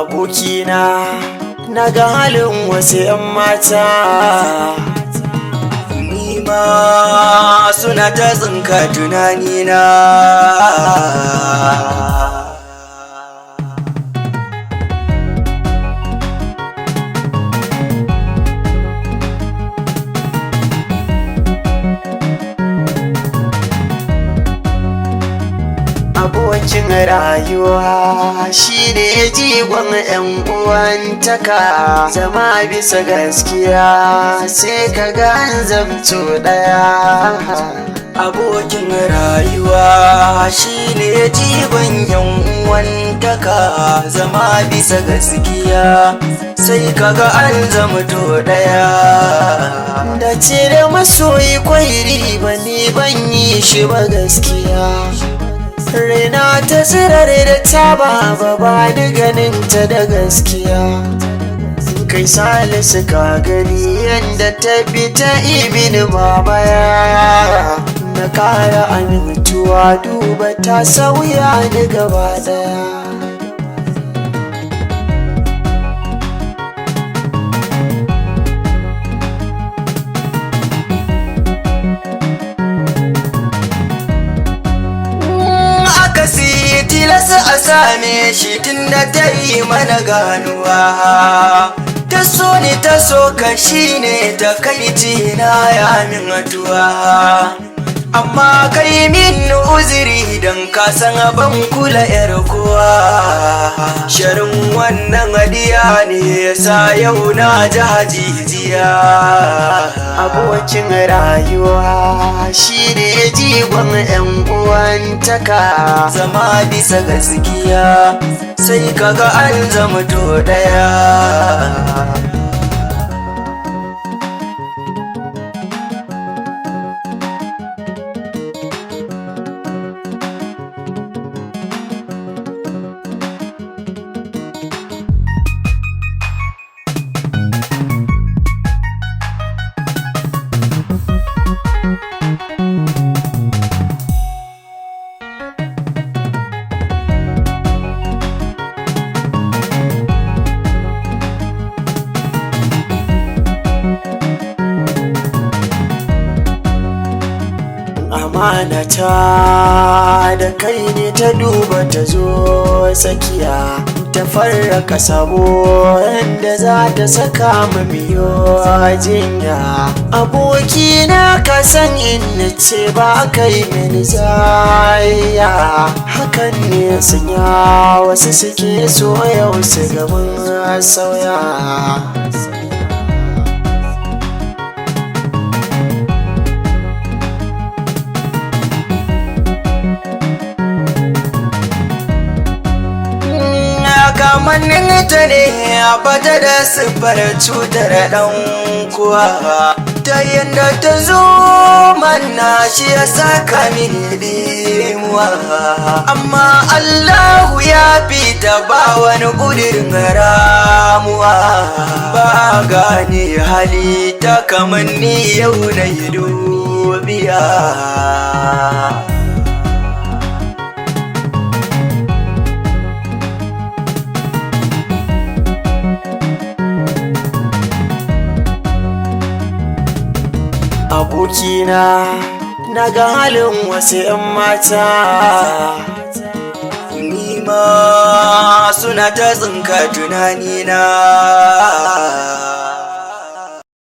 Abokina, na ga halin wasu 'yan mata. Ni ma suna ta tsinka tunanina. Abokin rayuwa shine jigon 'yan uwantaka, zama bisa gaskiya sai ka ga an zamto ɗaya. Abokin rayuwa shine jigon yan uwantaka, zama bisa gaskiya sai kaga an zamto daya. Da cire masoyi kwai riba, ni ban yi shi ba gaskiya. Raina ta tsirare da ta ba ba ni ganin ta da gaskiya. Kai Salisu, ka gani yadda ta bi ta ibin baya. Na kara amintuwa, duba ta sauya ni gaba daya. Akasi tilasa a same shi tunda ta yi mana ganuwa. Ta so ni, ta so ka, shine ta kai na ya min atuwa. Amma kai min uzuri don ka san ban kula yar kowa. Sharin wannan hadiya ne yasa yau na ji hajijiya. Abokin rayuwa shine jigon 'yan uwantaka, zama bisa gaskiya sai kaga an zamto daya. Amanata da kai ne ta duba, ta zo tsakiya ta farraka sabo yadda za ta saka mu biyo jinya. Abokina, ka san in ce ba kai mini zaya, hakan ne sanya wasu suke so yau su gaban sauya. Kamannin ta ne a bata da siffar cutar dan kuwa, ta yadda ta zo manna shi ya saka mini dimuwa. Amma Allahu ya fita, ba wani ƙudirin ramuwa. Ba gane hali ta kamanni, yau na yi dubiya. Abokina, na ga halin wasu 'yan mata. Ni ma suna ta tsinka tunanina.